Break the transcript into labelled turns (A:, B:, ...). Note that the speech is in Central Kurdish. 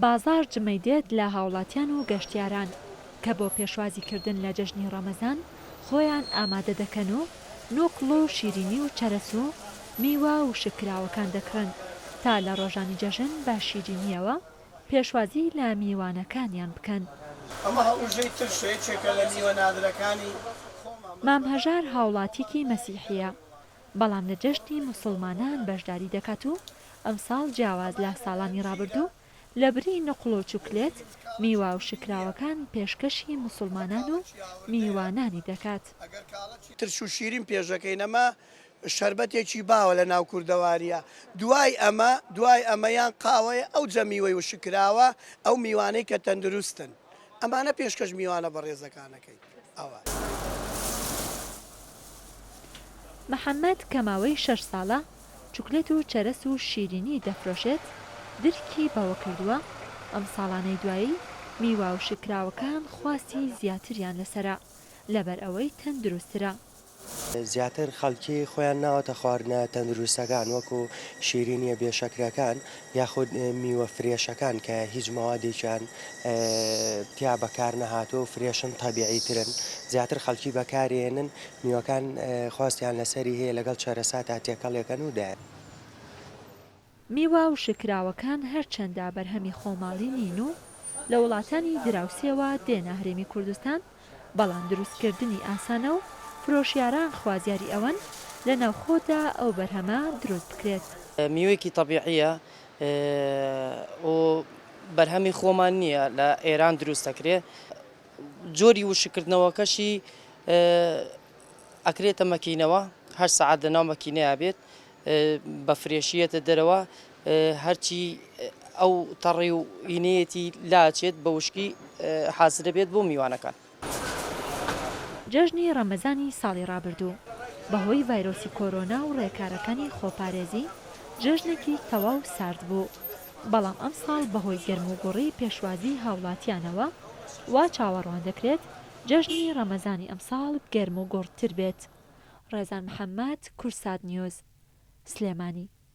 A: بازاڕ جمەی دێت لە هاوڵاتیان و گەشتیاران کە بۆ پێشوازیکردن لە جەژنی ڕەمەزان خۆیان ئامادە دەکەن و نوقڵ و شیرینی و چەرەس و میوە وشککراوەکان دەکڕن تا لە ڕۆژانی جەژن بە شیرینییەوە پێشوازی لە میوانەکانیان بکەن.
B: ئەمە هەڵوژەی ترشە، یەکێکە لە میوە نادرەکانی خۆمان.
A: مام هەژار هاوڵاتیکی مەسیحییە، بەڵام لە جەژنی موسڵمانان بەشداری دەکات و ئەمساڵ جیاواز لە ساڵانی ڕابردوو لەبری نوقڵ و چوکلێت، میوە و شکراوەکان پێشکەشی موسڵمانان و میوانانی دەکات.
B: ترش و شیرین پێش دەکەین، ئەمە شەربەتێکی باوە لە ناو کوردەوارییە، دوای ئەمە دوای ئەمە یان قاوەیە ئەوجە میوەی وشککراوە، ئەو میوانەی کە تەندروستن ئەمانە پێشکەش میوانە بەڕێزەکان ئەکەین ئەوە.
A: محەمەد کە ماوەی شەش ساڵە چوکلێت و چەرەس و شیرینی دەفرۆشێت، درکی بەوە کردووە، ئەم ساڵانەی دوایی میوە وشککراوەکان خواستی زیاتریان لەسەرە، لەبەر ئەوەی تەندروستترە.
C: زیاتر خەڵکی خۆیان ناوەتە خواردنە تەندروستەکان وەکو شیرینیە بێ شەکرەکان یاخود میوە فرێشەکان کە هیچ مەوادێکیان تیا بەکار نەهاتووە و فرێشن تەبیعی ترن زیاتر خەڵکی بەکارێنن میوەکان خواستیان لەسەری هەیە لەگەڵ چەرەساتا تێکەڵێکەن و دایان.
A: میوە وشککراوەکان هەرچەندە بەرهەمی خۆماڵی نین و لە وڵاتانی دراوسێوە دێنە هەرێمی کوردستان، بەڵام دروستکردنی ئاسانە و فرۆشیاران خوازیاری ئەوەن لە ناوخۆدا ئەو بەرهەمە دروست بکرێت.
D: میوەیەکی تەبیعیە و بەرهەمی خۆمان نییە لە ئێران دروست دەکرێت، جۆری وشککردنەوەکەشی ئەکرێتە مەکینەوە هەشت سەعات لەناو مەکینەیا بێت بە فرێشی یەتە دەرەوە هەرچی ئەو تەڕی و ئینەیەتی لاچێت بە وشکی حازرە بێت بۆ میوانەکان.
A: جەژنی ڕەمەزانی ساڵی ڕابردوو بەهۆی ڤایرۆسی کۆرۆنا و ڕێکارەکانی خۆپارێزی جەژنێکی تەواو سارد بوو، بەڵام ئەمساڵ بەهۆی گەرموگوڕی پێشوازی هاوڵاتیانەوە وا چاوەڕوان دەکرێت جەژنی ڕەمەزانی ئەمساڵ گەرم و گوڕتر بێت. ڕێزان محەمەد، کوردسات نیوز، سلێمانی.